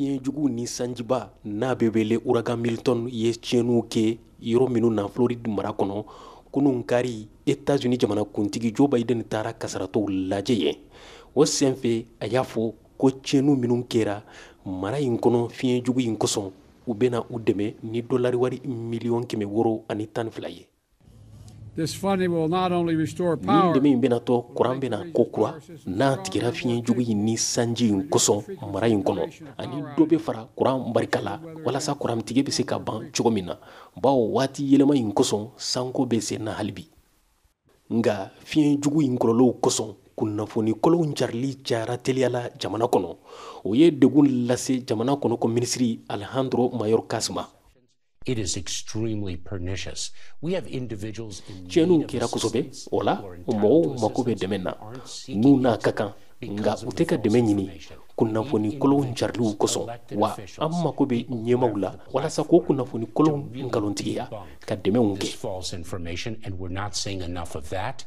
Fiɲɛjugu ni sanjiba n'a bɛ wele ouragan Milton ye tiɲɛniw kɛ yɔrɔ minnu na Floride mara kɔnɔ, kunun kari, Etats-Unis jamanakuntigi Joe Biden taara kasaratɔw lajɛ yen. O senfɛ, a y'a fɔ ko tiɲɛniw minnu kɛra mara in kɔnɔ fiɲɛjugu in kosɔn, u bɛna u dɛmɛ ni dolari wari miliyɔn 612 ye. This funding will not only restore Nin power, dɛmɛ in bɛna to kuran bɛna ko kura n'a tigɛra fiɲɛjugu in ni sanji in kosɔn mara in kɔnɔ, ani dɔ bɛ fara kuran barika la walasa kurantigɛ bɛ se ka ban cogo min na, bawo waati yɛlɛma in kosɔn, sanko bɛ sen na hali bi. Nka fiɲɛjugu in kɔlɔlɔw kosɔn, kunnafoni kolonw carili cayara teliya la jamana kɔnɔ. O ye degun lase jamana kɔnɔ ko minisiri Alejandro Mayorkas ma. It is extremely pernicious. We have individuals in Tiɲɛniw kɛra kosɛbɛ. O la, mɔgɔw mako bɛ dɛmɛ na n'u n'a ka kan, nka u tɛ ka dɛmɛ ɲini kunnafoni kolonw cariliw kosɔn. Wa an mako bɛ ɲɛmaw la walasa k'o kunnafoni kolonw nkalontigiya ka dɛmɛw kɛ. This false information, and we're not seeing enough of that.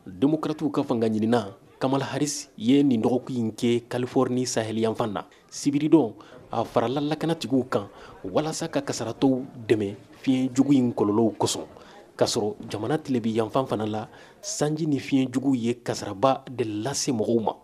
Demokratiw ka fanga ɲinina Kamala Harris ye nin dɔgɔkun in kɛ Californie saheliyanfan na. Sibiridon, a farala lakanatigiw kan walasa ka kasaratɔw dɛmɛ fiɲɛjugu in kɔlɔlɔw kosɔn, k'a sɔrɔ jamana tilebi yanfan fana la, sanji ni fiɲɛjugu ye kasaraba de lase mɔgɔw ma.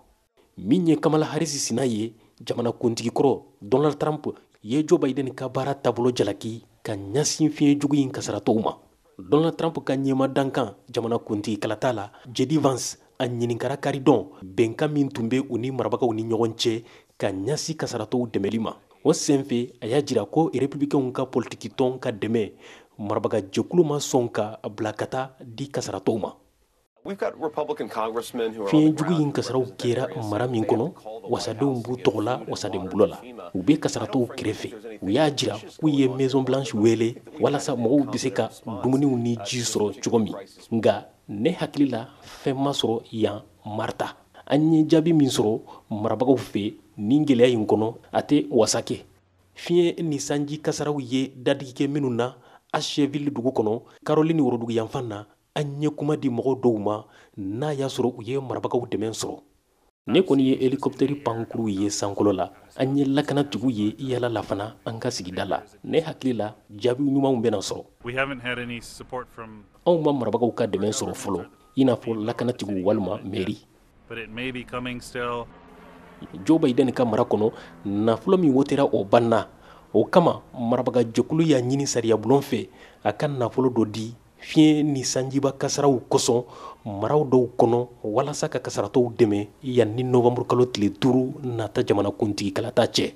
Min ye Kamala Harris sina ye, jamana kuntigikɔrɔ Donald Trump ye Joe Biden ka baara taabolo jalaki ka ɲɛsin fiɲɛjugu in kasaratɔw ma. Donald Trump ka ɲɛma dankan jamana kuntigi kalata la, JD Vance, a ɲininkara karidon bɛnkan min tun bɛ u ni marabagaw ni ɲɔgɔn cɛ ka ɲɛsin kasaratɔw dɛmɛli ma. O senfɛ, a y'a jira ko Républicainw ka politikitɔn ka dɛmɛ marabagajɛkulu ma sɔn ka bila ka taa di kasaratɔw ma. Fiɲɛjugu in kasaraw kɛra mara min kɔnɔ, wasadenw b'u tɔgɔ la wasadenbulon la, u bɛ kasaratɔw kɛrɛfɛ. U y'a jira k'u ye Maison Blanche wele walasa mɔgɔw bɛ se ka dumuniw ni ji sɔrɔ cogo min, nka ne hakili la, fɛn ma sɔrɔ yan Marta. An ye jaabi min sɔrɔ marabagaw fɛ nin gɛlɛya in kɔnɔ, a tɛ wasa kɛ. Fiɲɛ ni sanji kasaraw ye dadigi kɛ minnu na Asheville dugu kɔnɔ, Caroline worodugu yanfan na, an ye kuma di mɔgɔw dɔw ma n'a y'a sɔrɔ u ye marabagaw dɛmɛ sɔrɔ. Ne kɔni ye hélicoptère pankuru ye sankolo la. An ye lakanatigiw ye yala la fana an ka sigida la. Ne hakili la, jaabi ɲumanw bɛna sɔrɔ. We haven't had any support from Anw ma marabagaw ka dɛmɛ sɔrɔ fɔlɔ, i n'a fɔ lakanatigiw walima mairie. But it may be coming still. Joe Biden ka mara kɔnɔ, nafolo min wotera, o banna. O kama, marabagajɛkulu y'a ɲini sariyabulon fɛ a ka nafolo dɔ di fiɲɛ ni sanjiba kasaraw kosɔn maraw dɔw kɔnɔ walasa ka kasaratɔw dɛmɛ yanni novanburu kalo tile 5 nata jamanakuntigi kalata cɛ.